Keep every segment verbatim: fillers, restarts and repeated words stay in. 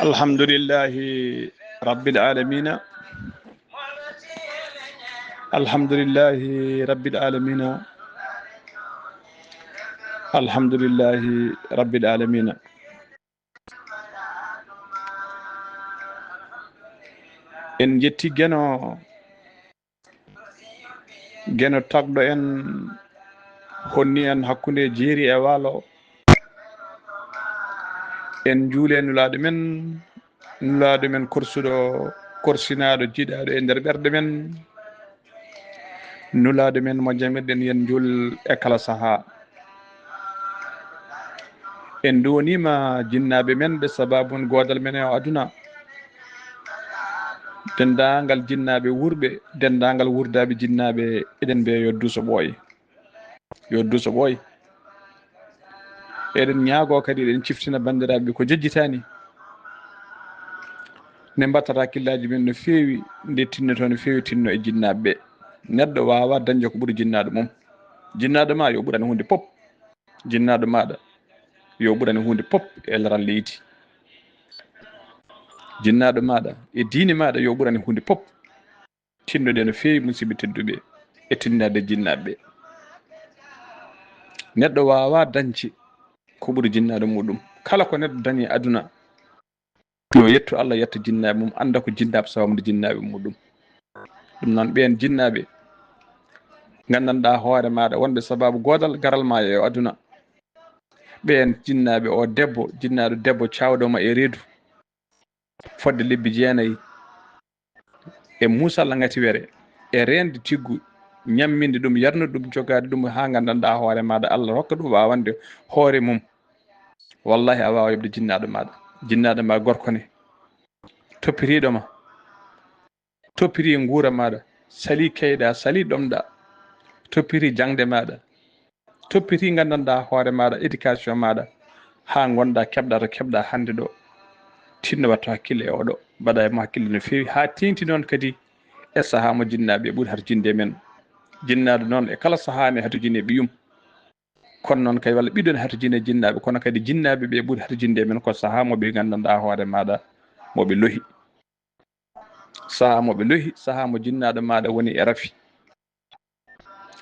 Alhamdulillahi Rabbil Alamina. Alhamdulillahi Rabbil Alamina. Alhamdulillahi Rabbil Alamina. En jetti Geno, Geno tagɗo en, honni en hakkunde jeeri e waalo. En njuule Nulaaɗo men, Nulaaɗo men korsuɗo, korsinaaɗo, jiɗaaɗo e nder ɓerɗe men. Nulaaɗo men mo jamirɗen yen njuul e kala sahaa. En nduwaniima jinnaaɓe men ɓe sababun goodal men e o aduna. Denndaangal jinnaaɓe wuurɓe, denndaangal wuurdaaɓe jinnaaɓe, eɗen mbiya yo duuso ɓooy. Yo duuso ɓooy. Eɗen ñaagoo kadi, eɗen ciftina banndiraaɓe ko jejjitaani. Ne mbattata hakkillaaji men no feewi, nde tinnoto no feewi, tinno e jinnaaɓe ɓe. Neɗɗo waawaa dañde ko ɓuri jinnaaɗo mum. Jinnaaɗo ma yo ɓuran huunde pop. Jinnaaɗo maaɗa yo ɓuran huunde pop e laral leydi. Jinnaaɗo maaɗa e diine maaɗa yo ɓuran huunde pop. Tinnude no feewi, musidɓe tedduɓe, e tinnaade jinnaaɓe ɓe. Neɗɗo waawaa dañde ko ɓuri jinnaaɗo muɗum. Kala ko neɗɗo dañi e aduna, yo yettu Allah, yetta jinnaaɓe mum, annda ko jinnaaɓe sababude jinnaaɓe muɗum. Ɗum noon, ɓeen jinnaaɓe nganndanɗaa hoore maaɗa wonɓe sababu goodal garal ma e aduna. Ɓeen jinnaaɓe, o debbo, jinnaaɗo debbo caawɗo ma e reedu fodde lebbi jeenayi, e muusalla ngati were, e reende tiggu, ñamminde ɗum, yarnude ɗum, jogaade ɗum haa nganndanɗaa hoore maaɗa, Allah rokka ɗum waawande hoore mum. Wallahi, a waawaa yoɓde jinnaaɗo maaɗa, jinnaaɗo ma gorko ne, toppitiiɗo ma, toppiti nguura maaɗa, sali kayɗa, sali ɗomɗa, toppiti jaŋde maaɗa, toppiti nganndanɗaa hoore maaɗa, éducation maaɗa, haa ngonɗa keɓɗa to keɓɗa hannde ɗo. Tinno wattu hakkille e oɗo, mbaɗa e mo hakkille no feewi, haa teeŋti noon kadi e sahaa mo jinnaaɓe ɓuri harjinde e men. Jinnaaɗo noon e kala sahaa ne harjini e ɓiyum. Kono noon kay walla ɓiɗɗo ne harjini e jinnaaɓe, kono kadi jinnaaɓe ɓe ɓuri harjinde e men ko sahaa mo ɓe nganndanɗaa hoore maaɗa, mo ɓe lohi. Sahaa mo ɓe lohi, sahaa mo jinnaaɗo maaɗa woni e rafi.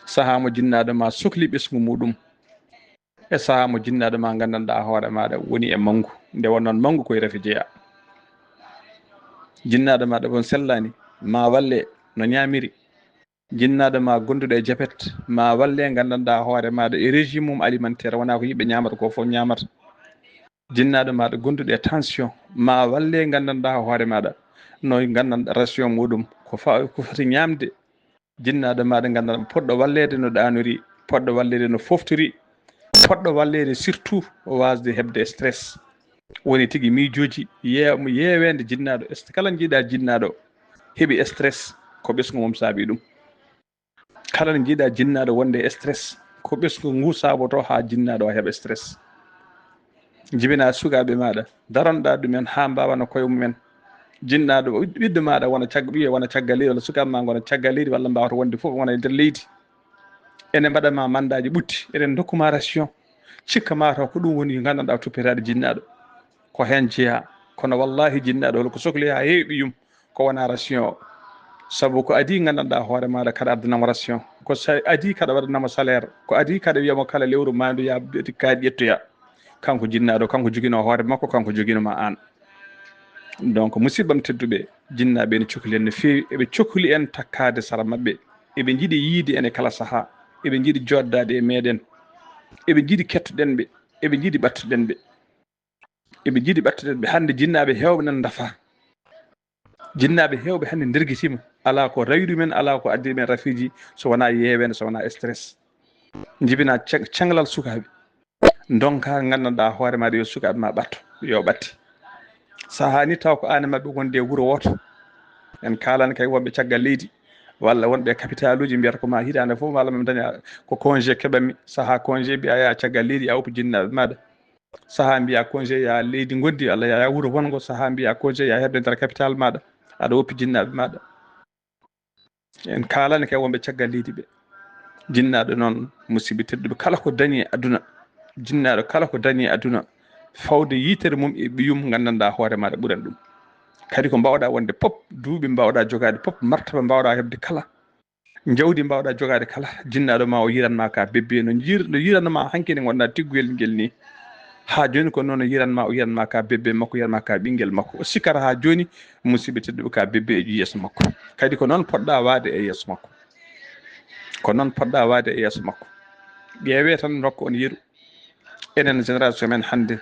Sahaa mo jinnaaɗo ma sokli ɓesngu muɗum. E sahaa mo jinnaaɗo ma nganndanɗaa hoore maaɗa woni e manngu. Nde won noon manngu koye rafi jeyaa. Jinnaaɗo maaɗa on sellaani, ma walle no ñaamiri. Jinnaaɗo ma gonduɗo e jabet, ma walle nganndanɗaa hoore maaɗa e régime mum alimentaire, wonaa ko yimɓe ñaamata ko fof ñaamata. Jinnaaɗo maaɗa gonduɗo e tension, ma walle nganndanɗaa hoore maaɗa no nganndanɗaa ration muɗum, ko fa-, ko foti ñaamde. Jinnaaɗo maaɗa nganndanɗaa poɗɗo walleede no ɗaanori, poɗɗo walleede no foftori, poɗɗo walleede surtout waasde heɓde stress. Woni tigi miijooji, yee-, yeeweende jinnaaɗo. Est-, kala njiiɗaa jinnaaɗo heɓi stress, ko ɓesngu mum saabii ɗum. Kala njiiɗaa jinnaaɗo wonde e stress, ko ɓesngu ngu saabotoo haa jinnaaɗo o heɓa stress. Njibinaa sukaaɓe maaɗa, daronɗaa ɗumen haa mbaawana koye mumen. Jinnaaɗo, ɓiɗɗo maaɗa wona cag-, ɓiye wona caggal leydi, walla sukaaɓe ma ngona caggal leydi, walla mbaawata wonde fof wona e nder leydi. Ene mbaɗa ma mandaaji ɓutti, eɗen ndokku ma ration. Cikka ma taw ko ɗum woni nganndanɗaa toppitaade jinnaaɗo. Ko heen jeyaa. Kono wallaahi jinnaaɗo hol ko sokli haa heewi ɓiyum, ko wona ration o. Sabu ko adii nganndanɗaa hoore maaɗa kaɗa addanamo ration. Ko sa-, adii kaɗa waɗanamo salaire. Ko adii kaɗa wiyamo kala lewru maandu yaa ɓe-, kayit ƴettoya. Kanko jinnaaɗo, kanko joginoo hoore makko, kanko joginoo ma aan. Donc, musidɓam tedduɓe, jinnaaɓe ene cokli en no feewi. Eɓe cokli en takkaade sara maɓɓe. Eɓe njiɗi yiide en e kala sahaa. Eɓe njiɗi jooɗdaade e meeɗen. Eɓe njiɗi kettoɗen ɓe. Eɓe njiɗi ɓattoɗen ɓe. Eɓe njiɗi ɓattoɗen ɓe. Hannde jinnaaɓe heewɓe nan ndafa. Jinnaaɓe heewɓe hannde ndergitiima. Alaa ko rawi ɗumen, alaa ko addi ɗumen rafiiji so wonaa yeeweende, so wonaa stress. Njibinaa ce-, ceŋlal sukaaɓe. Ndonkaa nganndanɗaa hoore maaɗa yo sukaaɓe ma ɓatto, yo ɓatti. Sahaa ni taw ko aan e maɓɓe wonde e wuro wooto. En kaalani kay wonɓe caggal leydi, walla wonɓe e capitaluuji mbiyata ko ma hitaande fof walla min daña ko congé keɓanmi. Sahaa congé mbiya yaa caggal leydi, yaa woppu jinnaaɓe maaɗa. Sahaa mbiya congé yaa leydi ngoɗndi, walla yaa, yaa wuro wonngo. Sahaa mbiya congé yaa heɓde nder capital maaɗa, aɗa woppi jinnaaɓe maaɗa. En kaalani kay wonɓe caggal leydi ɓe. Jinnaaɗo noon, musidɓe tedduɓe, kala ko dañi e aduna, jinnaaɗo kala ko dañi e aduna, fawde yitere mum e ɓiyum, nganndanɗaa hoore maaɗa ɓuran ɗum. Kadi ko mbaawɗaa wonde pop, duuɓi mbaawɗaa jogaade pop, martaba mbaawɗaa heɓde kala, njawdi mbaawɗaa jogaade kala, jinnaaɗo ma o yiran ma ka bebbe no jir-, no yiran ma hanki nde ngonɗaa tigguyel ngel ni. Haa jooni ko noon o yiran ma, o yiran ma ka bebbe makko, yiran ma ka ɓinngel makko. O sikkata haa jooni, musidɓe tedduɓe, ka bebbe e yeeso makko. Kadi ko noon poɗɗaa waade e yeeso makko. Ko noon poɗɗaa waade e yeeso makko. Ƴeewee tan, ndokka on yeru. Enen génération men hannde,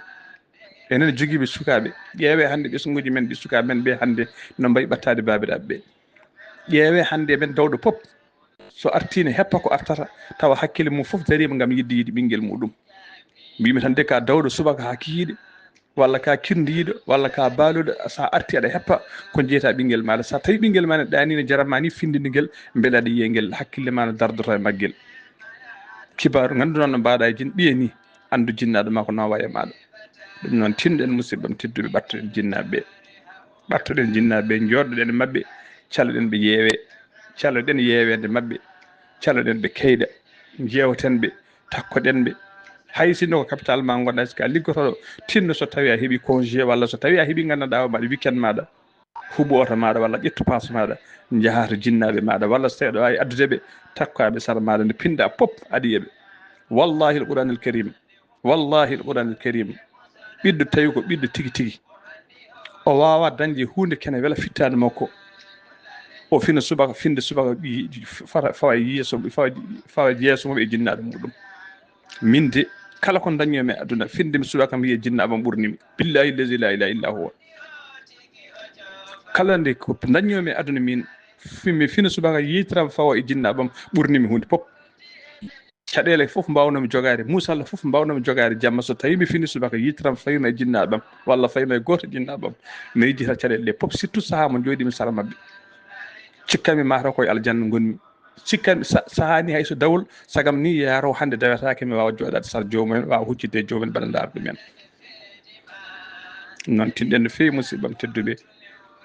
enen jogiiɓe sukaaɓe, ƴeewee hannde ɓesnguuji men ɗi sukaaɓe men ɓe hannde no mbayi ɓattaade baabiraaɓe ɓe. Ƴeewee hannde men dawɗo pop, so artii ne heppa ko artata, tawa hakkille mum fof dariima ngam yiɗde yiide ɓinngel muɗum. Mbiymi tan de ka dawɗo subaka haa kikiiɗe, walla ka kirdiiɗo, walla ka baaluɗo, so a artii aɗa heppa ko jeyta ɓinngel maaɗa. So a tawi ɓinngel ma ne ɗaanii ne jaran ma ni findinde ngel, mbele aɗa yiya ngel, hakkille ma ne dardoto e maggel. Kibaaru ngannduɗaa no mbaɗa e jin-, ɓiye ni, anndu jinnaaɗo ma ko noon wayi e maaɗa. Ɗum noon, tinɗen musidɓam tedduɓe, ɓattoɗen jinnaaɓe ɓe. Ɓattoɗen jinnaaɓe ɓe, njooɗoɗen e maɓɓe, caloɗen ɓe yeewe, caloɗen yeeweende maɓɓe, caloɗen ɓe keyɗa, njeewten ɓe, takkoɗen ɓe. Hay sinno ko capital ma ngonɗaa, si ka liggotooɗo, tinno so tawii a heɓii congé walla so tawii a heɓii nganndanɗaa hoore maaɗa weekend maaɗa, huɓu oto maaɗa walla ƴettu paas maaɗa, njahaa to jinnaaɓe maaɗa walla so tawii aɗa waawi addude ɓe, takkaa ɓe sara maaɗa nde pinɗaa pop aɗa yiya ɓe. Wallahi al Qur'an al Karim, wallahi al Qur'an al Karim, ɓiɗɗo tawi ko ɓiɗɗo tigi tigi, o waawaa dañde huunde kene wela fittaandu makko. O fina subaka, finde subaka, ɓi-, fata, fawa yeeso, fawa, fawa yeeso mum e jinnaaɗo muɗum. Min de, kala ko dañmi e aduna, finde mi subaka mi yiya jinnaaɓam ɓurni mi. Billahi allazi la ilaha illa huwa. Kala nde ko dañmi e aduna min, fi-, mi fina subaka yiytiram fawa e jinnaaɓam ɓurni mi huunde pop. Caɗeele fof mbaawnoomi jogaade, muusalla fof mbaawnoomi jogaade jamma, so tawii mi fini subaka yiytiram fawii ma e jinnaaɓam, walla fawii ma e gooto e jinnaaɓam, mi yejjita caɗeele ɗe pop, surtout sahaa mo njooɗiimi sara maɓɓe. Cikkanmi mataw ko e aljanna ngonmi. Cikkanmi sa-, sahaa ni hay so dawol, sagam ni yaaro hannde dawetaake, mi waawa jooɗaade sara joomum en, waawa huccitde e joomum en, mbaɗa ndaar ɗum en. Noon tinɗen no feewi, musidɓam tedduɓe,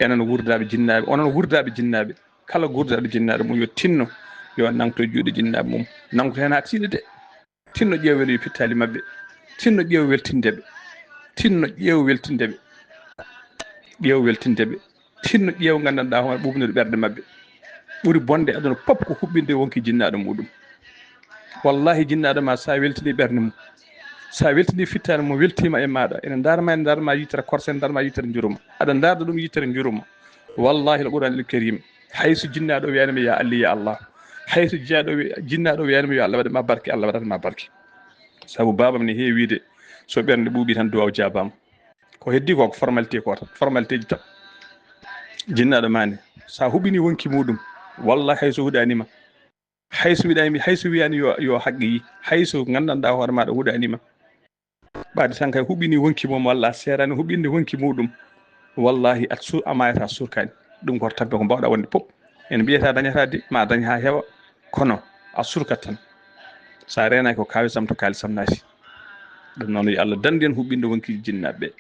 enen wuurdaaɓe jinnaaɓe, onon wuurdaaɓe jinnaaɓe. Kala guurdaɗo jinnaaɗo mum yo tinno, yo nangto e juuɗe jinnaaɓe mum. Nangto heen haa tiiɗa de. Tinno ƴeewa welo yo pittaali maɓɓe. Tinno ƴeewa weltinde ɓe. Tinno ƴeewa weltinde ɓe. Ƴeewa weltinde ɓe. Tinno ƴeewa nganndanɗaa hoore ɓuuɓnude ɓerɗe maɓɓe. Ɓuri bonde aduna pop ko huɓɓinde wonki jinnaaɗo muɗum. Wallahi, jinnaaɗo ma, sa weltini ɓernde mum, sa weltini fittaandu mum, weltiima e maaɗa, ene ndaar ma, ene ndaar ma yittere korse, ene ndaar ma yittere njuruma. Aɗa ndaarda ɗum yittere njuruma. Wallahi, al Qur'an al Karim, hay so jinnaaɗo wiyaani ma, "Ya Ali, ya Allah," hay so jinnaaɗo wi-, jinnaaɗo wiyaani ma, "Yo Allah waɗan ma barke," Allah waɗat ma barke. Sabu baabam ne heewi wiide, so ɓernde ɓuuɓi tan, duwaaw jaabaama. Ko heddi ko, ko formalité ko tan, formalité ji tan. Jinnaaɗo ma ne, sa huɓɓini wonki muɗum, wallahi, hay so huɗaani ma, hay so wiɗaani, hay so wiyaani yo, yo haqqe yi, hay so nganndanɗaa hoore maaɗa huɗaani ma, ɓaade tan kay huɓɓini wonki mum, walla a seeraani huɓɓinde wonki muɗum, wallahi, a su-, a maayata surkaani. Ɗum ko tampe ko mbaawɗaa wonde pop. En mbiyata dañata de, ma dañ haa heewa, kono a surkat tan. So a reenaaki ko kaalisam to kaalisam naati. Ɗum noon, yo Allah dandu en huɓɓinde wonki jinnaaɓe ɓe.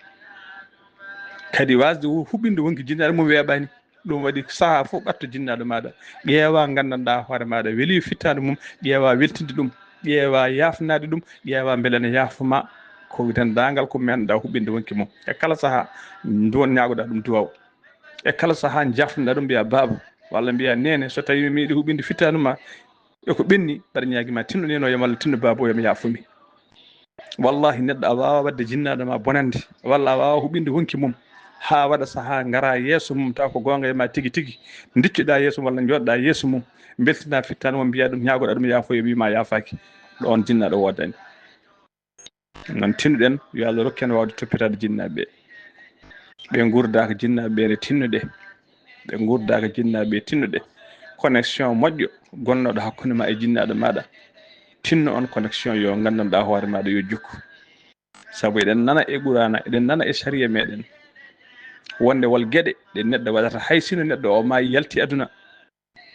Kadi waasde hu-, huɓɓinde wonki jinnaaɓe mum weeɓaani. Ɗum waɗi sahaa fof ɓatto jinnaaɗo maaɗa, ƴeewa nganndanɗaa hoore maaɗa, weli fittaandu mum, ƴeewa weltinde ɗum, ƴeewa yaafnaade ɗum, ƴeewa mbele ene yaafo ma ko denndaangal ko meeɗanɗaa huɓɓinde wonki mum. E kala sahaa, nduwon ñaagoɗaa ɗum duwaaw. E kala sahaa, njaafnoɗaa ɗum, mbiyaa, "Baaba," walla mbiyaa, "Neene, so tawii mi meeɗi huɓɓinde fittaandu ma, e ko ɓenni, mbaɗa ñaagi ma tinno neene o, yo mi Allah tinno baaba o, yo mi yaafo mi." Wallahi, neɗɗo a waawaa waɗde jinnaaɗo ma bonande, walla a waawaa huɓɓinde wonki mum, haa waɗa sahaa ngaraa yeeso mum, taw ko goonga e ma tigi tigi, ndiccoɗaa yeeso mum walla njooɗoɗaa yeeso mum, mbeltinaa fittaandu mum, mbiyaa ɗum, ñaagoɗaa ɗum yaafo, o wiyi ma yaafaaki, ɗo on jinnaaɗo woodaani. Noon tinnuɗen, yo Allah rokku en waawde toppitaade jinnaaɓe ɓe. Ɓe nguurdaaka jinnaaɓe ɓe ne tinnude. Ɓe nguurdaaka jinnaaɓe ɓe tinnude. Connexion moƴƴo gonnooɗo hakkunde ma e jinnaaɗo maaɗa. Tinno on connexion yo nganndanɗaa hoore maaɗa yo jokku. Sabu eɗen nana e Quraana, eɗen nana e sariya meɗen. Wonde wol geɗe ɗe neɗɗo waɗata hay sino neɗɗo o maayi yalti aduna.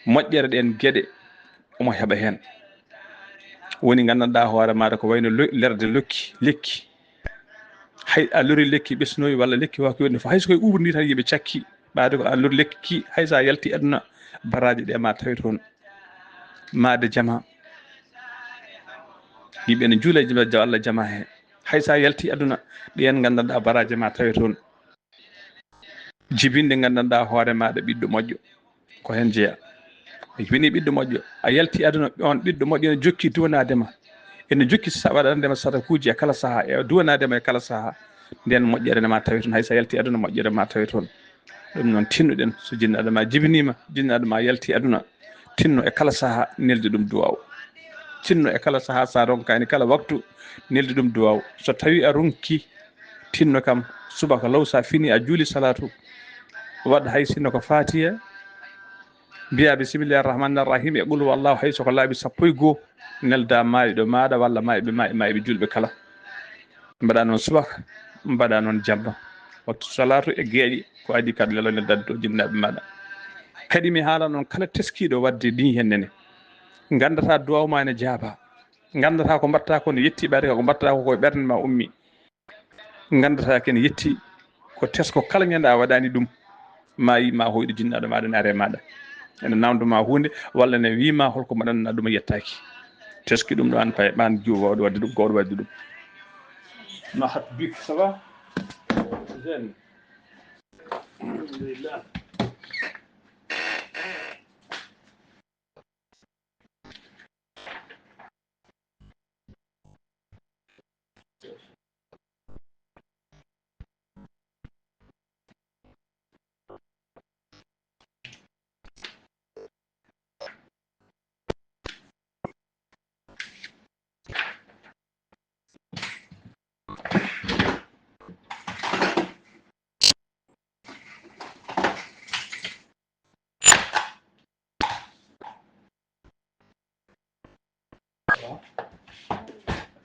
Moƴƴere ɗeen geɗe omo heɓa heen. Woni nganndanɗaa hoore maaɗa ko wayno lo-, lerde lokki, lekki. Hay a lori lekki ɓesnooyi walla lekki waaki woni fof, hay so koye ɓuuɓri ndi tan yimɓe cakki, ɓaade ko a lori lekki ki, hay so a yalti aduna, baraaji ɗe ma tawi toon. Maade jama. Yimɓe ne njuula e jama, Allah jama he. Hay so a yalti aduna, ɗeen nganndanɗaa baraaje ma tawe toon. Jibinde nganndanɗaa hoore maaɗa ɓiɗɗo moƴƴo, ko heen jeyaa. A jibini ɓiɗɗo moƴƴo, a yalti aduna, on ɓiɗɗo moƴƴo ene jokki duwanaade ma. Ene jokki sa-, waɗande ma sadakuuji e kala sahaa, e duwanaade ma e kala sahaa. Ndeen moƴƴere ne ma tawe toon, hay so a yalti aduna, moƴƴere ma tawe toon. Ɗum noon, tinnuɗen, so jinnaaɗo ma jibiniima, jinnaaɗo ma yalti aduna, tinno e kala sahaa, neldi ɗum duwaaw. Tinno e kala sahaa, so a ronkaani kala waktu, neldi ɗum duwaaw. So tawii a ronki, tinno kam, subaka law so a fini, a juuli salaatu, waɗ hay sinno ko Faatiya, mbiyaa bisimillahi rahmaani rahim e qul huwallahu, hay so ko laabi sappo e goo, nelda maayɗo maaɗa walla maayɓe ma e maayɓe juulɓe kala. Mbaɗa noon subaka, mbaɗa noon jamma. Waktu salaatu e geeƴe, ko adii kadi lelo neldanto jinnaaɓe maaɗa. Kadi mi haala noon kala teskiiɗo waɗde nii heen nene. Nganndataa duwaaw ma ene jaabaa. Nganndataa ko mbaɗtaa ko ne yetti ɓaade ka, ko mbaɗtaa ko koye ɓernde ma ummi. Nganndataa ko ene yetti ko tesko kala ñande a waɗaani ɗum. Ma yi ma hoyɗo jinnaaɗo maaɗa ne are maaɗa. Ene naamndo ma huunde walla ne wii ma holko mbaɗanɗaa ɗum a yettaaki. Teski ɗum ɗo an paye ɓaan juuwa oɗo waɗde ɗum, ko oɗo waɗde ɗum. Mahat Bik, ça va? Jeune. Alhamdulillah.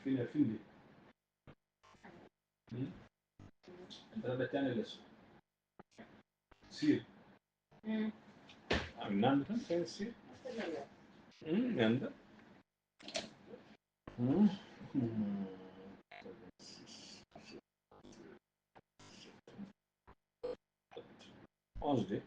Fini, fini. Hmm? Dara ɓettaani leso. Sir. Hmm. Ami nande tan, sen sir. Hmm, nande. Hmm? Hmm. Onze de.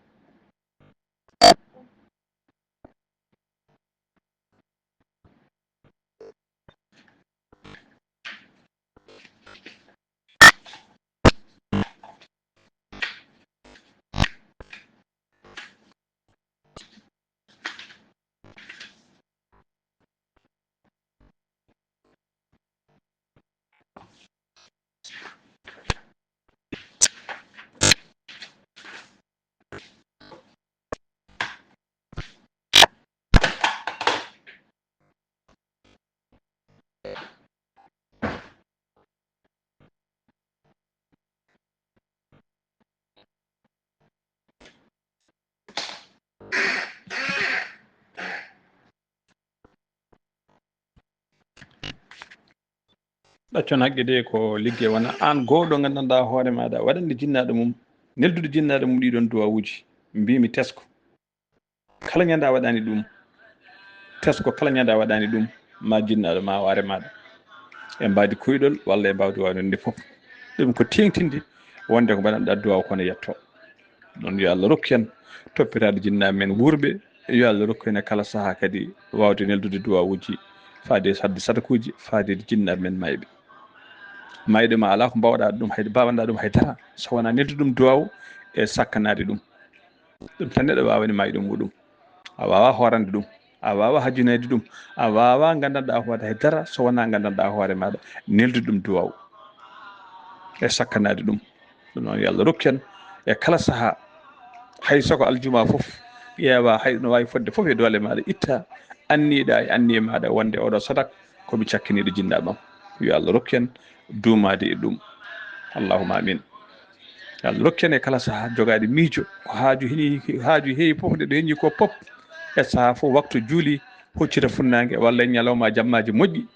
Ɗaccon haqqe de, ko liggey wona aan goo ɗo nganndanɗaa hoore maaɗa waɗande jinnaaɗo mum, neldude jinnaaɗo mum ɗiɗon duwawuuji. Mbiimi tesko. Kala ñande a waɗaani ɗum, tesko kala ñande a waɗaani ɗum, ma jinnaaɗo ma o are maaɗa. E mbaadi koyɗol walla e mbaawdi waawde nde fof. Ɗum ko teeŋtinde wonde ko mbaɗanɗaa duwaaw kono yetto. Noon yo Allah rokku en toppitaade jinnaaɓe men wuurɓe, yo Allah rokku en e kala sahaa kadi waawde neldude duwaawuuji faade e hadde sadakuuji, faade e jinnaaɓe men maayɓe. Maayɗo ma alaa ko mbaawɗaa ɗum hay, mbaawanɗaa ɗum hay dara so wonaa neldude ɗum duwaaw e sakkanaade ɗum. Ɗum tan neɗɗo waawani maayɗo muuɗum. A waawaa hoorande ɗum, a waawaa hajjinayde ɗum, a waawaa nganndanɗaa hoore hay dara so wonaa nganndanɗaa hoore maaɗa neldude ɗum duwaaw e sakkanaade ɗum. Ɗum noon yo Allah rokku en e kala sahaa, hay so ko aljuma fof, ƴeewa hay no waawi fodde fof e doole maaɗa, itta anniiɗaa e anniye maaɗa wonde oɗo sadak ko mi cakkiniiɗo jinnaaɓe am. Yo Allah rokku en duumaade e ɗum. Allahumma amin. Yo Allah rokku en e kala sahaa jogaade miijo, ko haaju hini, haaju heewi fof, nde ɗo heñi ko pop, e sahaa fof waktu juuli, huccita funnaange walla e ñalawma jammaaji moƴƴi,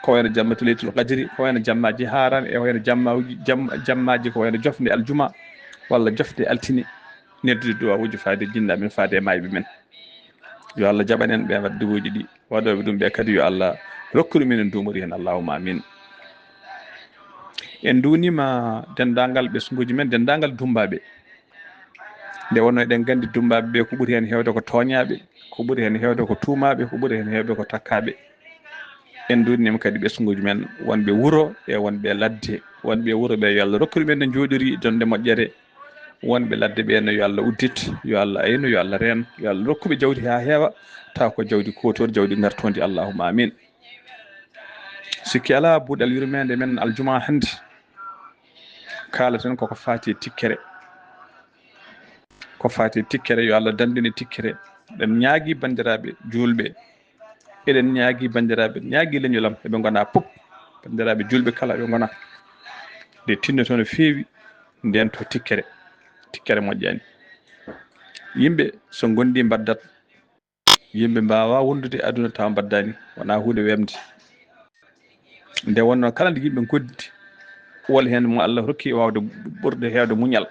ko wayno jammatu leytul qadiri, ko wayno jammaaji haaraan, e wayno jammaaji, jam-, jammaaji ko wayno jofnde aljuma walla jofnde altine, neldude duwawuuji faade e jinnaaɓe men, faade e maayɓe men. Yo Allah jaɓan en ɓe waɗde woji ɗi, waɗooɓe ɗum ɓe kadi yo Allah rokku ɗum en, en duumori heen, Allahumma amin. En nduwniima denndaangal ɓesnguuji men, denndaangal dummbaaɓe. Nde wonnoo eɗen nganndi dummbaaɓe ɓe ko ɓuri heen heewde ko tooñaaɓe, ko ɓuri heen heewde ko tuumaaɓe, ko ɓuri heen heewde ko takkaaɓe. En nduɗnima kadi ɓesnguji men, wonɓe wuro e wonɓe ladde. Wonɓe wuro ɓe, yo Allah rokku ɗumen no jooɗiri, jonde moƴƴere. Wonɓe ladde ɓe no, yo Allah uddit, yo Allah aynu, yo Allah reen, yo Allah rokkuɓe jawdi ha heewa, taw ko jawdi kotori, jawdi gartondi. Allahumma amin. Sikki ala, buuɗal yurmende men aljuma hande, kaalaten koko fati e tikkere. Ko fati e tikkere, yo Allah dandu en e tikkere. Eɗen ñaagi bandiraɓe julɓe, eɗen ñaagi bandiraɓe, ñaagi leñol am, eɓe gona pop, bandiraɓe julɓe kala ɓe gona. Nde tinnoto no feewi, nden to tikkere, tikkere moƴƴani. Yimɓe so gondi mbaddat, yimɓe mbawa wondude e aduna tawa mbaddani, wona hunde wemde. Nde wonno kala nde yimɓe gondi, won hen mo Allah rokki wawde ɓurɗo hewde muñal,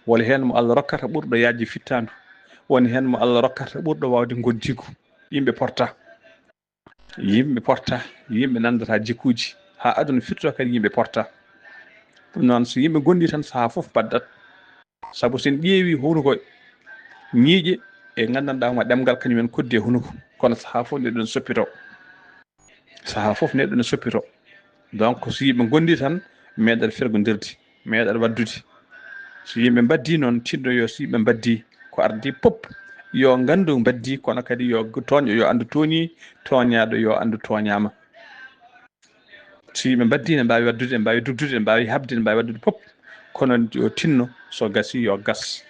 won hen mo Allah rokkata ɓurɗo yajji fittandu, won hen mo Allah rokkata ɓurɗo wawde gondigu. Yimɓe porta, yimɓe porta, yimɓe nandata jikkuji, ha aduna firto kadi yimɓe porta. Ɗum noon, so yimɓe gondi tan, saaha foof baddat. Sabu sen ƴeewi hunuko, ñiiƴe e gandanɗa ma ɗemgal kañum en koddi e hunuko, kono saaha foof neɗɗo ne soppito, saaha foof neɗɗo ne soppito. Donc so yimɓe gondi tan, meeɗat fergondirde, meeɗat waddude. So yimɓe mbaddi noon, tinno yo, so yimɓe mbaddi, ko ardi pop yo gandu mbaddi, kono kadi yo tooñɗo yo andu tooñi, tooñaɗo yo andu tooñama. So yimɓe mbaddi, ne mbawi waddude, ne mbawi dugdude, ne mbawi habde, ne mbawi waddude pop, kono yo tinno, so gasi yo gas.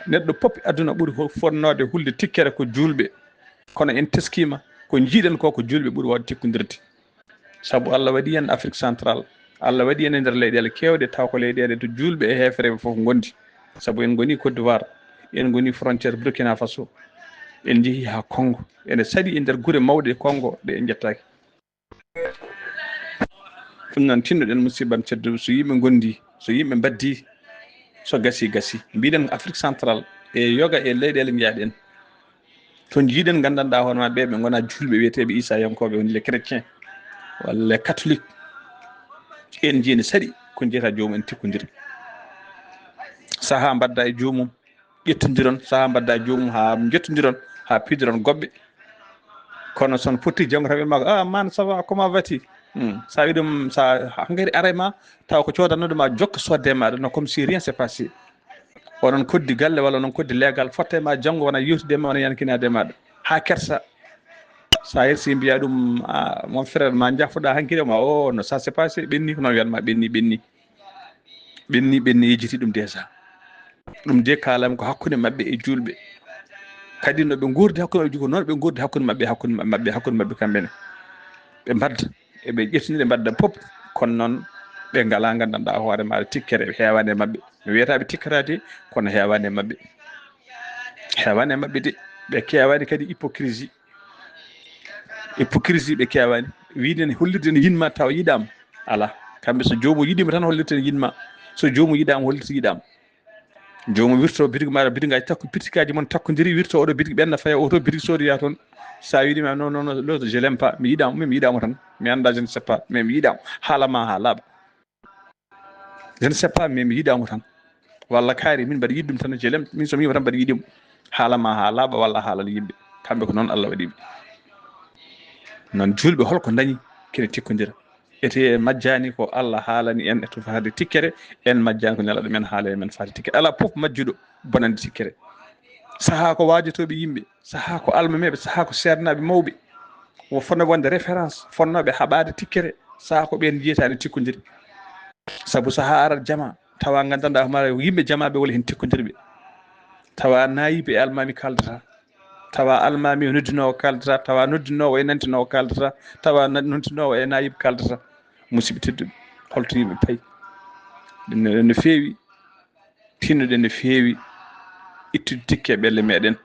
Neɗɗo pop e aduna ɓuri ho- fonnode hulde tikkere ko julɓe, kono en teskima ko jiiɗen ko, ko julɓe ɓuri wawde tikkodirde. Sabu Allah waɗi en Afrique Central, Allah waɗi en e nder leyɗele kewɗe, taw ko leyɗele to julɓe e heefereɓe foof gondi. Sabu en goni Côte d'Ivoire, en goni frontière Burkina Faso, en jeehi ha Congo, ene saɗi e nder gure mawɗe Congo ɗe en jettaki. Ɗum noon, tinnoɗen musiban tedduɓe, so yimɓe gondi, so yimɓe mbaddi, so gasi, gasi. Mbiɗen Afrique Central e yoga e leyɗele njaɗen. To jiiɗen gandanɗa hoore ma ɓe, ɓe gona julɓe wiyeteɓe isayankoɓe, woni les chrétiens, walla les catholiques. En jiini saɗi ko jeyata joomum en tikkodira. Saaha mbadda e joomum, ƴettodiron, saaha mbadda e joomum ha jettodiron, ha piidiron goɓɓe. Kono son potti janngo tan ɓe ma, ah, man, ça va, comment vas-tu? Hmm. Sa wi ɗum, sa hankadi aray ma, taw ko codannoɗo ma jokka sodde maɗa, no comme si rien s'est passé. Onon koddi galle walla onon koddi leegal, fotte ma janngo wona yewtude ma, wona yankinade maɗa. Ha kersa. Sa yersi mbiya ɗum, ah, mon frère, ma jaffoɗa hankadi ma, oh, no ça s'est passé, ɓenni, ko noon wiyatma, ɓenni, ɓenni. Ɓenni, ɓenni yejjiti ɗum déjà. Ɗum de kalam ko hakkunde maɓɓe e julɓe. Kadi no ɓe gurdi hakkunde maɓɓe, ko noon ɓe gurdi hakkunde maɓɓe, hakkunde maɓɓe, hakkunde maɓɓe kamɓe ne. Ɓe mbadda, eɓe ƴettini, ɓe mbadda pop, kono noon ɓe ngala gandanɗa hoore maɗa tikkere, ɓe heewani e maɓɓe. Mi wiyata ɓe tikkataade, kono heewani e maɓɓe. Heewani e maɓɓe de, ɓe keewani kadi hypocrisie. Hypocrisie ɓe keewani. Wiide ne hollirde ne yiɗma tawa yiɗama. Ala. Kamɓe so joomum yiɗima tan hollirte ne yiɗma. So joomum yiɗama hollirte yiɗama. Joomum wirto bitig maɗa, bitigaji takko, bitikaji mon takkodiri, wirto oɗo bitig ɓenna faya oto bitig sodoya toon. Sa wiɗima non, non, non, l'autre, je l'aime pas, mi yiɗamo, min mi yiɗamo tan. Mi anda, je ne sais pas, mais mi yiɗamo. Haalama ha laaɓa. Je ne sais pas, mais mi yiɗamo tan. Walla kaari, min mbaɗa yiɗi ɗum tan, je l'aime, min so mi yima tan mbaɗa yiɗimo. Haalama ha laaɓa walla haalana yimɓe. Kamɓe ko noon Allah waɗiɓe. Noon julɓe holko dañi kene tikkodira. Ete en majjani ko Allah haalani en e to fade tikkere, en majjani ko nelaɗo men haalani men fade tikkere. Ala pop majjuɗo bonande tikkere. Saha ko wajotoɓe yimɓe, saha ko almameɓe, saha ko seednaɓe mawɓe. Wo fonnoɓe wonde référence, fonnoɓe haɓade tikkere, saha ko ɓen jiyetani tikkodiri. Sabu saha arat jama, tawa gandanɗa hoore ma yimɓe jamaɓe wala hen tikkodirɓe. Tawa nayiɓe e almami kaldata. Tawa almami o noddinowo kaldata, tawa noddinowo e nantinowo kaldata, tawa na- noddinowo e nayiɓe kaldata. Musidɓe tedduɓe, holto yimɓe payi? Ɗum ne, no feewi. Tinnoɗen no feewi ittude tikke e ɓelle meɗen.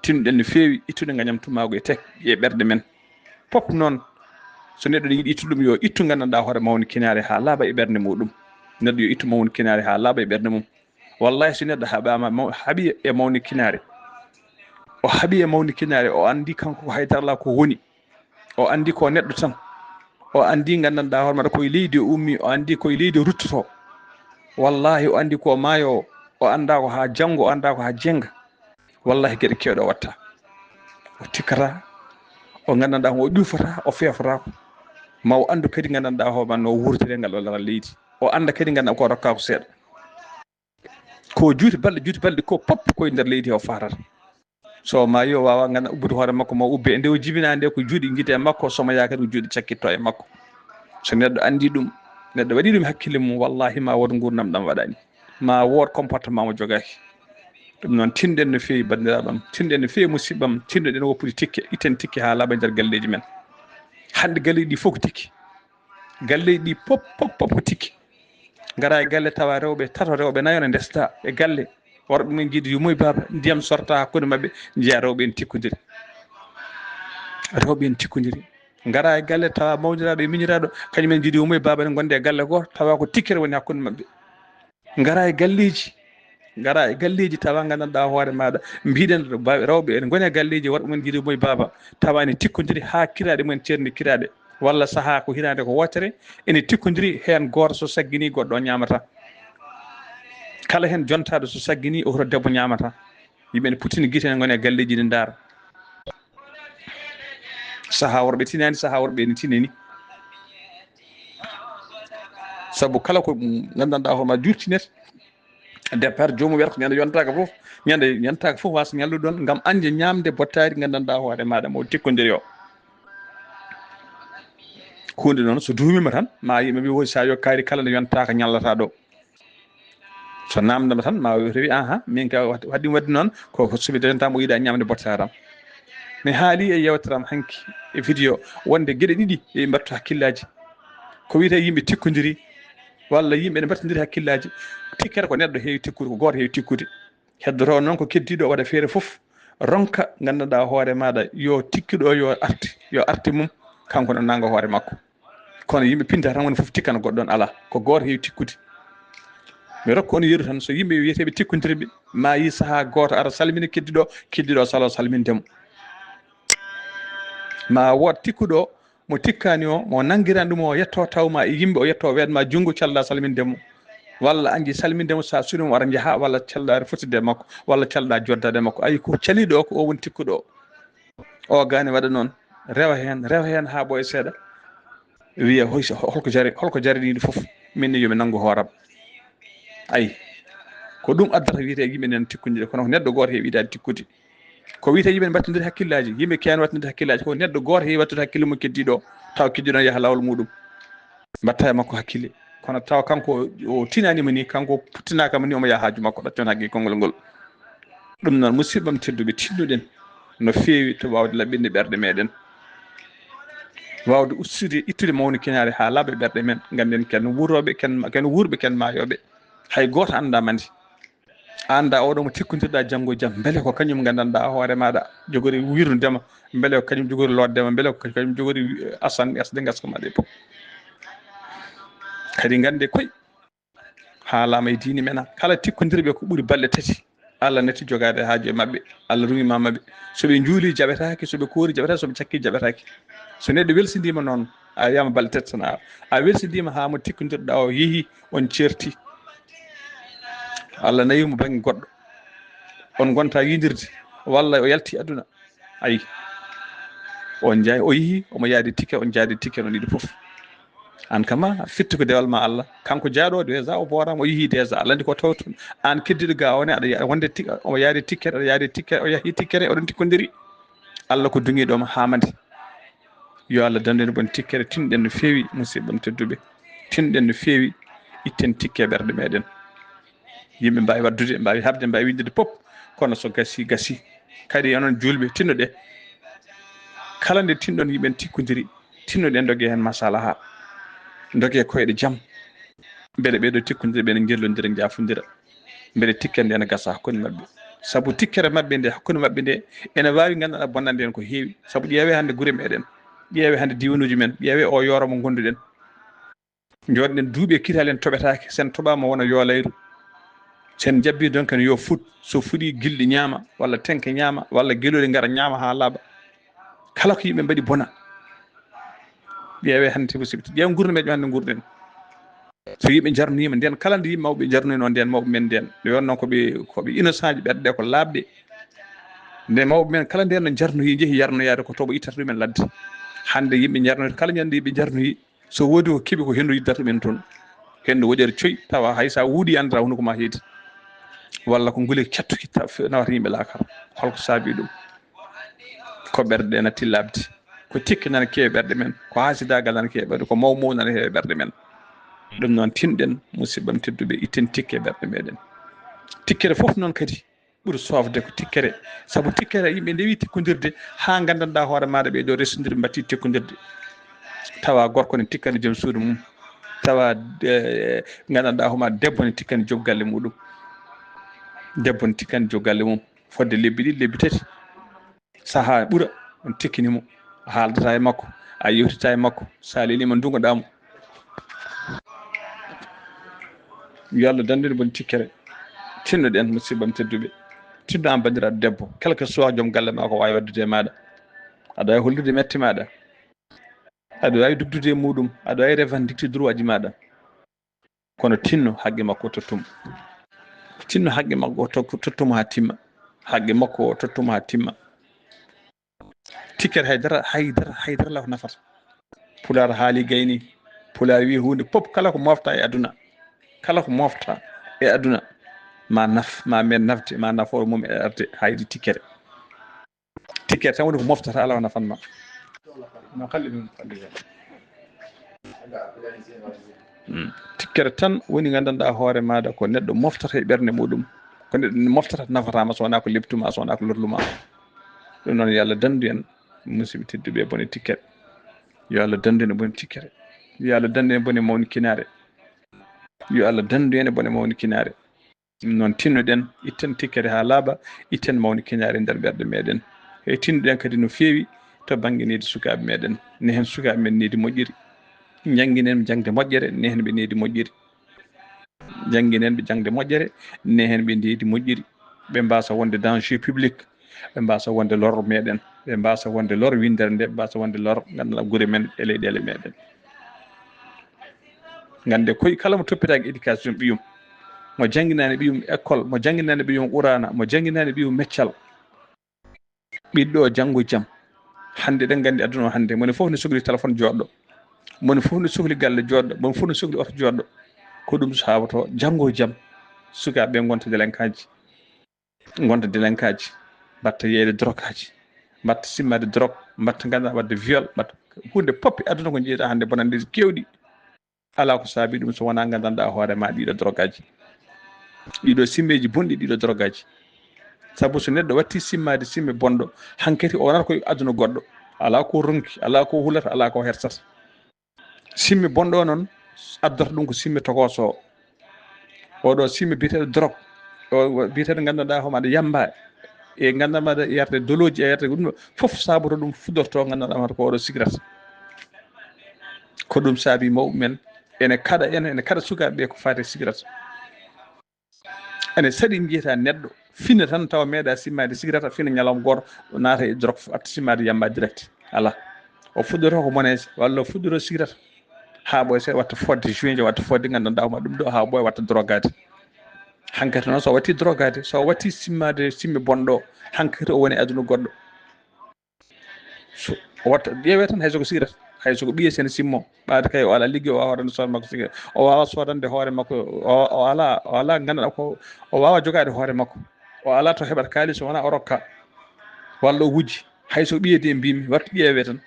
Tinnoɗen no feewi ittude gañam tumago e tek e ɓerɗe men. Pop noon, so neɗɗo ne yiɗi ittude ɗum, yo ittu gandanɗa hoore mawnikinaare ha laaɓa e ɓernde muɗum. Neɗɗo yo ittu mawnikinaare ha laaɓa e ɓernde mum. Wallahi, so neɗɗo haɓama maw- haɓi e mawnikinaare, o haɓi e mawnikinaare, o andi kanko ko haydara ala ko woni. O andi ko neɗɗo tan. O andi gandanɗa hoore maɗa ko e leydi o ummi, o andi ko e leydi o ruttoto. Wallahi, o andi ko maayo, o anda ko ha janngo, o anda ko ha jenga. Wallahi, geɗe kewɗe o watta. O tikkata, O nganndanɗaa o ƴuufata, o feefotaako. Ma o anndu kadi nganndanɗaa hoore ma no wuurtire ngal o laral leydi. O annda kadi nganndanɗaa ko rokkaa ko seeɗa. Ko juuti balɗe, juuti balɗe, ko pop koye nder leydi o faatata. So ma yo waawa ngannda ubbude hoore makko, ma ubbe. Nde o jibinaa nde ko juuɗe ngite e makko, so ma yaakari ko juuɗe cakkitto e makko. So neɗɗo anndi ɗum, neɗɗo waɗi ɗum hakkille mum, wallahi ma wood nguurndam ɗam waɗani. Ma wood comportement mo jogaaki. Ɗum noon, tinɗen no feewi, banndiraaɓe am, tinɗen no feewi, musidɓe am, tinɗoɗen woppude tikke, itten tikke haa laaɓa nder galleeji men. Hannde galleeji ɗi fof ko tikke. Galleeji ɗi pop, pop, pop ko tikke. Ngara e galle tawa rewɓe tato, rewɓe nayo ne ndesta e galle. Worɓe mum njiɗi yumma e baaba, ndiyam sorta hakkunde maɓɓe, njiya rewɓe en tikkodiri. Rewɓe en tikkodiri. Ngara e galle tawa mawniraaɗo e miñiraaɗo, kañum en njiɗi yumma e baaba ne gonde e galle gooto, tawa ko tikkere woni hakkunde maɓɓe. Ngara e galleeji, ngara e galleeji tawa nganndanɗaa hoore maaɗa. Mbiɗen ba-, rewɓe ene ngoni e galleeji, worɓe mum njiɗi yumma e baaba, tawa ene tikkodiri haa kiraaɗe mumen ceerndi kiraaɗe. Walla sahaa ko hitaande ko wootere, ene tikkodiri, heen gooto so saggini, goɗɗo o ñaamata. Kala heen jontaaɗo so saggini, o hoto debbo ñaamata. Yimɓe ne puttini gite, ne ngoni e galleeji, ne ndaara. Sahaa worɓe tinaani, sahaa worɓe ene tinani. Sabu kala ko, mm, nganndanɗaa hoore ma juurtinete. Départ joomum wiyata ko ñande yontaaka fof, ñande yontaaka fof wasa ñallude ɗon ngam añde ñaamde bottaari nganndanɗaa hoore maaɗa mo tikkodiri o. Huunde noon so duumiima tan, ma yimɓe mbi woy sa yokkaari kala nde yontaaka ñallata ɗo. So naamndama tan ma rewi, aha, min ka waɗ-, waɗi waɗde noon ko, ko suɓi dentama o yiɗa ñaamde bottaram. Mi haali e yewtere am hanki e vidéo wonde geɗe ɗiɗi e mbattu hakkillaaji. Ko wiyetee yimɓe tikkodiri walla yimɓe ne mbattindiri hakkillaaji. Tikkere ko neɗɗo heewi tikkude, ko gooto heewi tikkude. Heddoto noon ko keddiiɗo o waɗa feere fof, ronka nganndanɗaa hoore maaɗa yo tikkuɗo o yo arti, yo arti mum, kanko no nannga hoore makko. Kono yimɓe pinta tan woni fof tikkana goɗɗo on, alaa. Ko gooto heewi tikkude. Mi rokka on yeru tan, so yimɓe wiyeteeɓe tikkondirɓe, ma yi sahaa gooto ara salmina keddiiɗo, keddiiɗo salo salminde mo. Ma wood tikkuɗo mo tikkaani o, mo nanngirani ɗum o yetto taw ma e yimɓe, o yetto weeɗ ma junngo calɗa salminde mo. Walla anji salminde mo, sa suuɗi mo ara njaha, walla calɗa fottude e makko, walla calɗa joddaade e makko. Ayi ko caliiɗo o, ko o woni tikkuɗo o. O gaani waɗa noon, rewa heen, rewa heen haa ɓooya seeɗa. Wiya, "Hoy, so, holko jari, holko jaraniiɗo fof? Min ne yo mi nanngu hooram." Ayi, ko ɗum addata wiyetee yimɓe nen tikkondiɗe, kono ko neɗɗo gooto heewi yiɗaade tikkude. Ko wiyetee yimɓe ne mbattondiri hakkillaaji, yimɓe keewi wattondiri hakkillaaji, ko neɗɗo gooto heewi wattude hakkille mum keddiiɗo o, tawa keddiiɗo o yaha laawol muɗum. Mbatta e makko hakkille. Kono tawa kanko o tinaani mo ni, kanko o puttinaaka mo ni, omo yaha haaju makko, ɗacca on haqqe konngol ngol. Ɗum noon, musidɓe am tedduɓe, tinnoɗen no feewi to waawde laɓɓinde ɓerɗe meɗen. Waawde ustude, ittude mawnikinaare haa laaɓa ɓerɗe men. Ngannden ken wuurooɓe, ken, ken wuurɓe, ken maayooɓe. Hay gooto anndaa mandi. Anndaa oɗo mo tikkondirɗaa janngo e jam, mbele ko kañum nganndanɗaa hoore maaɗa jogori wirnudema, mbele ko kañum jogori loddema, mbele ko kañum jogori, eh, asan, asde ngaska maaɗa e pop. Kadi ngannde koy, haalaama e diine men, kala tikkondirɓe ko ɓuri balɗe tati, Allah natti jogaade haaju e maɓɓe, Allah rumi ma maɓɓe. So ɓe njuuli, jaɓetaake, so ɓe koori, jaɓetaake, so ɓe cakki, jaɓetaake. So neɗɗo welsindiima noon, a wiyaama balɗe tati tan, a, a welsindiima haa mo tikkondirɗaa o yehi, on ceerti. Allah nawi mo bannge goɗɗo. On ngonta yiidirde, walla o yalti aduna. Ayi. On njaay, o yehi, omo yaadi tikke, on jaadi tikke, on ɗiɗi fof. Aan kama, fittu ko dewal ma Allah. Kanko jaaɗo déjà, o booraama, o yehi déjà. Allah anndi ko tawtu. Aan keddiiɗo ga o ne, aɗa ya-, wonde ti-, omo yaadi tikke, aɗa yaadi tikke, o yahi tikkere, oɗon tikkondiri. Allah ko duŋiiɗo ma haa mande. Yo Allah dandu en bon tikkere, tinɗen no feewi, musidɓe am tedduɓe. Tinɗen no feewi, itten tikke ɓerɗe meɗen. Yimɓe mbaawi waddude, mbaawi haɓde, mbaawi winndede pop, kono so gasi, gasi. Kadi onon juulɓe, tinnoɗe. Kala nde tinɗon yimɓe tikkodiri, tinnoɗe ndoge heen masalaha. Ndoge koyɗe jam. Mbele ɓeeɗo tikkodira, ɓe ne njellondira, njaafondira. Mbele tikkere nde ne gasa hakkunde maɓɓe. Sabu tikkere maɓɓe nde, hakkunde maɓɓe nde, ene waawi nganndanɗaa bonnande en ko heewi. Sabu ƴeewee hannde gure meɗen. Ƴeewee hannde diiwanuuji men. Ƴeewee o yooro mo ngonduɗen. Njooɗoɗen duuɓi e kitaale en toɓetaake. Sen toɓaama wona yoolayru. Sen njabbii donc en yo fuɗ. So fuɗii gilɗi ñaama, walla tenke ñaama, walla gelooɗi ngara ñaama haa laaɓa. Kala ko yimɓe mbaɗi bona. Ƴeewee hannde sibu sibu. Ƴeew ngurndan meɗen hannde ngurɗen. So yimɓe njarniima, nden kala nde yimɓe mawɓe njarnoyno, nden mawɓe men nden, nde wonno ko ɓe, ko ɓe innocent ji, ɓerɗe ɗe ko laaɓɗe. Nde mawɓe men kala nde no jarnoyi, njehi yarnoyaade, ko to ɓe ittata ɗumen ladde. Hannde yimɓe jarnoyi, kala ñande yimɓe jarnoyi, so woodi ko keɓi, ko henndu yiddata ɗumen toon. Henndu woƴere coy, tawa hay so a wuuɗi, anndataa hunuko ma heedi. Walla ko nguli cattuki ta-, fe-, nawata yimɓe laakara. Holko saabi ɗum? Ko ɓerɗe ɗe natti laaɓde. Ko tikke nana keewi ɓerɗe men. Ko haasidaagal nana keewi ɓerɗe. Ko maw maw nana heewi ɓerɗe men. Ɗum noon, tinɗen, musidɓam tedduɓe, itten tikke ɓerɗe meɗen. Tikkere fof noon kadi ɓuri soofde ko tikkere. Sabu tikkere, yimɓe ndewi tikkondirde haa nganndanɗaa hoore maaɗa, ɓe ɗo resondirde, mbaɗti tikkondirde. Tawa gorko ne tikkani joom suudu mum. Tawa, eh, nganndanɗaa hoore maaɗa, debbo ne tikkani joom galle muɗum. Debbo ne tikkani joom galle mum. Fodde lebbi ɗiɗi, lebbi tati. Sahaa ɓura, on tikkini mo. A haaldata e makko, a yewtata e makko. So a leliima, ndungoɗaa mo. Yo Allah dandu en bone tikkere. Tinnoɗen, musidɓam tedduɓe. Tinno an banndiraaɗo debbo. Quel que soit joom galle ma ko waawi waddude e maaɗa. Aɗa waawi hollude mette maaɗa. Aɗa waawi dugdude e muɗum. Aɗa waawi revendiquer droit ji maaɗa. Kono tinno haqqe makko o tottumo. Tinno haqqe makko o to-, tottumo haa timma. Haqqe makko o tottumo haa timma. Tikkere haydara, haydara, haydara la ko nafata. Pulaar haali gayni. Pulaar wi huunde pop kala ko mofta e aduna. Kala ko mofta e aduna. Ma naf, ma men nafde, ma nafoore mum e arde haydi tikkere. Tikkere tan woni ko moftata, alaa ko nafanma. No kalli ɗum, kalli ɗum. Mm. Tikkere tan woni nganndanɗaa hoore maaɗa ko neɗɗo moftata e ɓernde muɗum. Ko neɗɗo moftata nafataama, so wonaa ko leptuma, so wonaa ko lorluma. Ɗum noon, yo Allah dandu en, musidɓe tedduɓe, bone tikkere. Yo Allah dandu en bone tikkere. Yo Allah dandu en bone mawnikinaare. Yo Allah dandu en bone mawnikinaare. Ɗum noon, tinnoɗen, itten tikkere haa laaɓa, itten mawnikinaare nder ɓerɗe meɗen. E tinnoɗen kadi no feewi to bannge needi sukaaɓe meɗen. Nehen sukaaɓe men needi moƴƴiri. Njannginen jaŋde moƴƴere, nehen ɓe needi moƴƴiri. Njannginen ɓe jaŋde moƴƴere, nehen ɓe needi moƴƴiri. Ɓe mbaasa wonde danger public. Ɓe mbaasa wonde lor meɗen, ɓe mbaasa wonde lor winndere nde, ɓe mbaasa wonde lor nganndanɗaa gure men e leyɗeele meɗen. Ngannde koy kala mo toppitaaki éducation ɓiyum, mo jannginaani ɓiyum école, mo jannginaani ɓiyum quraana, mo jannginaani ɓiyum meccal, ɓiɗɗo o janngo jam. Hannde eɗen nganndi aduna o hannde, moni fof ne sokli téléphone jooɗɗo, moni fof ne sokli galle jooɗɗo, moni fof ne sokli oto jooɗɗo. Ko ɗum sabato janngo jam, sukaaɓe ɓe ngonta délinquantji. Ngonta délinquantji, mbatta yeeyde drogueaji, mbatta simmaade drogue, mbatta nganndanɗaa waɗde viol, mbatta huunde pop e aduna ko njeyɗaa hannde bonanndeeji keewɗi. Alaa ko saabi ɗum so wonaa nganndanɗaa hoore ma ɗiɗo drogueaji, ɗiɗo simmeeji bonɗi, ɗiɗo drogueaji. Sabu so neɗɗo watti simmaade simme bonɗo, hankadi o wonata koye aduna goɗɗo. Alaa ko ronki, alaa ko hulata, alaa ko hersata. Simme bonɗo o noon addata ɗum ko simme tokooso o. Oɗo simme biyeteeɗo drogue, o biyeteeɗo nganndanɗaa homaɗa yamba, e nganndanɗaa yarte doloji, e yarte ɗum ɗo fof saboto ɗum fuɗɗorto nganndanɗaa homaɗa ko oɗo sigaret. Ko ɗum saabi mawɓe men ene kaɗa en, ene kaɗa sukaaɓe ɓe ko faati e sigaret. Ene saɗi njiyata neɗɗo fina tan tawa meeɗa simmaade sigaret, fina ñalawma gooto, naata e drogue, watta simmaade yamba direct. Alaa. O fuɗɗoto ko moneeje, walla o fuɗɗoto sigaret. Haa ɓooya seeɗa watta fodde juin, watta fodde nganndanɗaa homaɗa ɗum ɗo, haa ɓooya watta drogaade. Hankadi noon so o watti drogaade, so o watti simmaade simme bonɗo, hankadi o woni aduna goɗɗo. So o watta ƴeewe tan, hay so ko sigaret, hay so ko ɓiye sen simmo, ɓaade kay o alaa liggey, o waawaa waɗande soodde makko sigaret, o waawaa soodande hoore makko, o, o alaa, o alaa nganndanɗaa ko, o waawaa jogaade hoore makko, o alaa to heɓata kaalis so wonaa o rokka, walla o wujji. Hay so ɓiye de mbimi, wattu ƴeewe tan,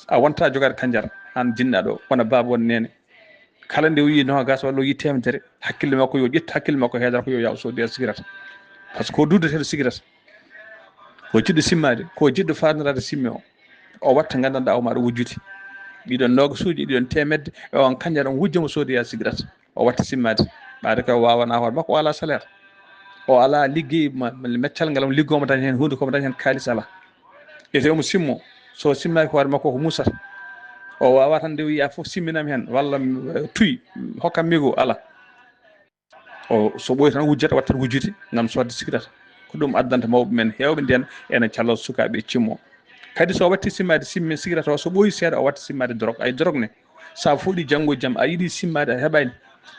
a wonta jogaade kanjara, aan jinnaaɗo, wona baaba, wona neene. Kala nde o yii noogaas walla o yii teemedere, hakkille makko yo ƴettu, hakkille makko heedata ko yo yaw soodi sigaret. Par ce que ko duddeteeɗo sigaret, ko jiɗɗo simmaade, ko jiɗɗo faandaraade simme o, o watta nganndanɗaa o maɗa wujjude. Ɗiɗon noogasuuji, ɗiɗon teemedde, e on kanjara on wujja mo soodoya sigaret. O watta simmaade. Ɓaade kay o waawanaa hoore makko, o alaa salaire. O alaa liggey ma, ma, meccal ngal o liggooma daña heen huunde, ko mo daña heen kaalis alaa. Ete omo simmo, so simmaaki hoore makko ko musata. O waawaa tan nde wiya fof simminam heen, walla, eh, tuy, hokkam migo, alaa. O, so ɓooyi tan wujjata, watta tan wujjude ngam soodde sigaret. Ko ɗum addanta mawɓe men heewɓe ndeen ene caloo sukaaɓe cimmo. Kadi so o watti simmaade simme sigaret o, so ɓooyi seeɗa o watta simmaade drogue. Ay drogue ne, so a fuɗɗii janngo e jam, a yiɗi simmaade a heɓaani.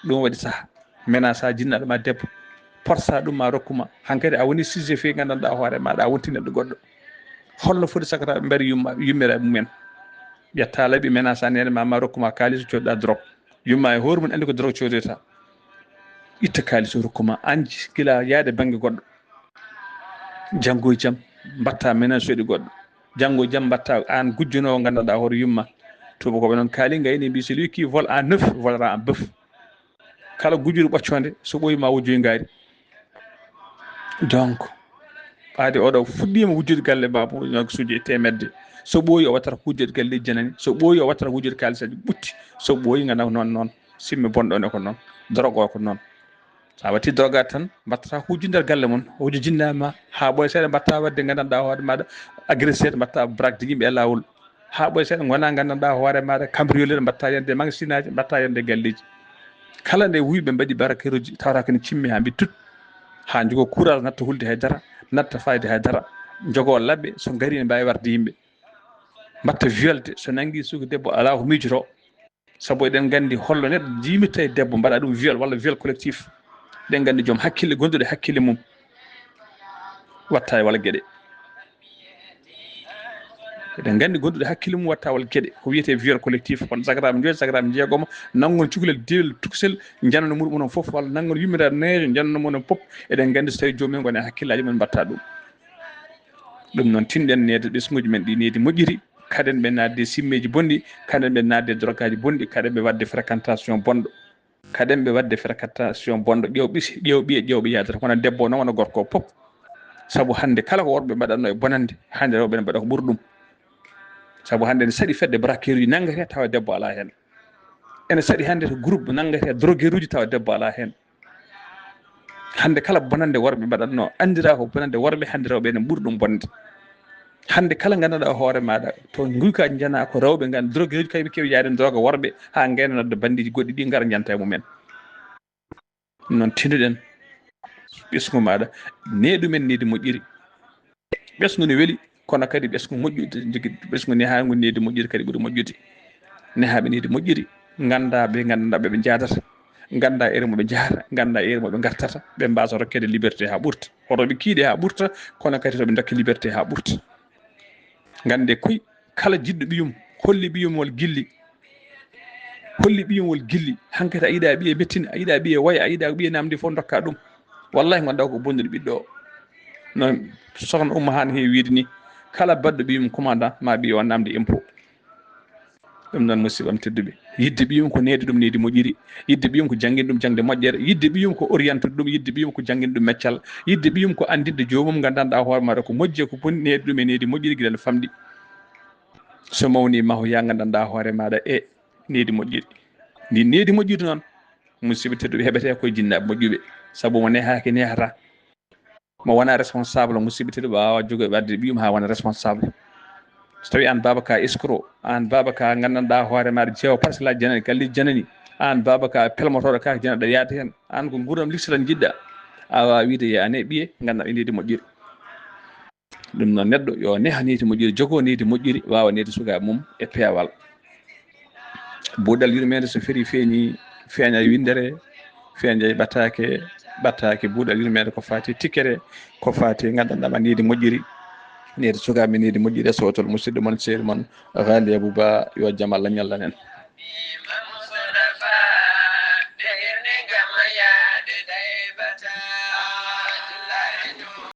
Ɗum waɗi saha. Maintenant so a jinnaaɗo ma debbo, porsa ɗum ma rokku ma. Hankadi a woni sujet fewi, nganndanɗaa hoore maaɗa a wonti neɗɗo goɗɗo. Holno foti sakataaɓe mbaɗi yumma, yummiraaɓe mumen? Ƴetta laɓi, menace a neene ma, ma rokku ma kaalis, coodɗa drogue. Yumma e hoore mum anndi ko drogue coodata. Itta kaalis o rokku ma, an gila yaade bannge goɗɗo. Janngo e jam, mbatta menace soɗi goɗɗo. Janngo e jam, mbatta aan gujjunoowo, nganndanɗaa hoore yumma. Tuubakooɓe noon kaali ngayni, mbi, celui qui vole en œuf volera en bœuf. Kala gujjuɗo ɓoccoonde, so ɓooyi ma wujjoy ngaari. Donc, ɓaade oɗo fuɗɗiima wujjude galle, baaba wujjude suuji e teemedde. So ɓooyi, o wattata ko wujjude galle janani. So ɓooyi, o wattata ko wujjude kaalisaaji ɓutti. So ɓooyi, nganndaa ko noon, noon. Simme bonɗo ne ko noon. Drogue o ko noon. So a watti drogue tan, mbattata ko wujjude nder galle mon. Wujjo jinnaama, haa ɓooya seeɗa, mbatta waɗde, nganndanɗaa hoore maaɗa agresseur, mbatta braquede yimɓe e laawol. Haa ɓooya seeɗa, ngona nganndanɗaa hoore maaɗa cambrioleur, mbatta yande magasinaaji, mbatta yande galleeji. Kala nde wuyɓe mbaɗi barakeeruuji, tawata ko ne cimmi haa mbiɗ tut. Haa njogo courage natta hulde hay dara, natta fayde hay dara. Njogo laɓɓe, so ngari ne mbaawi warde yimɓe. Mbatta violde, so nanngi suka debbo, alaa ko miijotoo. Sabu eɗen nganndi holno neɗɗo jimitta e debbo, mbaɗa ɗum viol walla viol collectif. Eɗen nganndi joom hakkille, gonduɗo hakkille mum, watta e walla geɗe. Eɗen nganndi gonduɗo hakkille mum watta walla geɗe. Ko wiyetee viol collectif, kono sakataaɓe njoyo, sakataaɓe jeegomo, nanngol cukalel, diwel, tukusel, njanano muɗum onon fof, walla nanngol yummiraaɗo neejo, njanano muɗum fof. Eɗen nganndi so tawi joomum en ngoni e hakkillaaji mum, mbatta ɗum. Ɗum noon, tinɗen neede ɓesnguuji men ɗi needi moƴƴiri, kaɗen ɓe naatde e simmeeji bonɗi, kaɗen ɓe naatde e drogaji bonɗi, kaɗen ɓe waɗde fréquentation bonɗo. Kaɗen ɓe waɗde fréquentation bonɗo, ƴeew ɓisi, ƴeew ɓiye, ƴeew ɓe yaadata, wona debbo o noon, wona gorko o, pop. Sabu hannde kala ko worɓe mbaɗatno e bonannde, hannde rewɓe ne mbaɗa ko ɓuri ɗum. Sabu hannde ne saɗi fedde braqueeruuji nanngete tawa debbo alaa heen. Ene saɗi hannde to groupe nanngete drogueeruuji tawa debbo alaa heen. Hannde kala bonannde worɓe mbaɗatno, anndira ko bonannde worɓe, hannde rewɓe ene ɓuri ɗum bonde. Hannde kala nganndanɗaa hoore maaɗa, to nguykaaji njana ko rewɓe ngan, drogueeruuji kay ɓe keewi yaade droga worɓe, haa ngayna nodda banndiiji goɗɗi ɗi ngara njanta e mumen. Noon tinduɗen ɓesngu maaɗa, ne ɗumen needi moƴƴiri. Ɓesngu ne weli, kono kadi ɓesngu moƴƴude, jogi ɓesngu nehaangu needi moƴƴiri kadi ɓuri moƴƴude. Nehaaɓe needi moƴƴiri, ngannda ɓe, nganndanɗaa ɓe ɓe njaadata, ngannda ere mo ɓe njahata, ngannda ere mo ɓe ngartata, ɓe mbasa rokkeede liberté haa ɓurta. Hoto ɓe kiiɗe haa ɓurta, kono kadi to ɓe ndokke liberté haa ɓurta. Ngannde koy, kala jiɗɗo ɓiyum, holli ɓiyum wol gilli. Holli ɓiyum wol gilli. Hankadi a yiɗa ɓiye mettin, a yiɗa ɓiye waya, a yiɗa ɓiye namdi fof ndokka ɗum. Wallahi ngannda ko bonnude ɓiɗɗo o. No sokhna Umma Haan heewi wiide ni, kala baɗɗo ɓiyum commandant, ma ɓiye o namde impôt. Ɗum noon, musiɓɓam tedduɓe, yidde ɓiyum ko needi ɗum needi moƴƴiri, yidde ɓiyum ko janngin ɗum jaŋde moƴƴere, yidde ɓiyum ko orientude ɗum, yidde ɓiyum ko janngin ɗum meccal, yidde ɓiyum ko anndinde joomum, nganndanɗaa hoore maaɗa ko moƴƴi e ko boni, needi ɗum e needi moƴƴiri gila no famɗi. So mawni maho, ya nganndanɗaa hoore maaɗa e needi moƴƴiri. Ndi needi moƴƴiri noon, musiɓɓe tedduɓe, heɓetee koye jinnaaɓe moƴƴuɓe, sabu mo nehaaki nehata. Mo wona responsable, musiɓɓe tedduɓe, a waawaa jogoyɓe addude ɓiyum haa wona responsable. So tawi aan baaba ka escroc, aan baaba ka nganndanɗaa hoore maaɗa jeewa parcelle aji janani, galleeji janani, aan baaba ka pelmotooɗo ka janani, aɗa yaada heen, aan ko nguurndam likse tan njiɗɗa, a waawaa wiide yo a ne ɓiye nganndanɗaa needi moƴƴiri. Ɗum noon, neɗɗo yo neha needi moƴƴiri, jogo needi moƴƴiri, waawa needi sukaaɓe mum e peewal. Buuɗal yurmeende so ferii feeñi, feeña winndere, feeña e ɓataake, ɓataake buuɗal yurmeende ko faati tikkere, ko faati nganndanɗaa ma needi moƴƴiri, needi sukaaɓe men, needi moƴƴiri e sowtol musidɗo mon, seeri mon, Ghali Abou Ba, yo jam Allah ñallan en.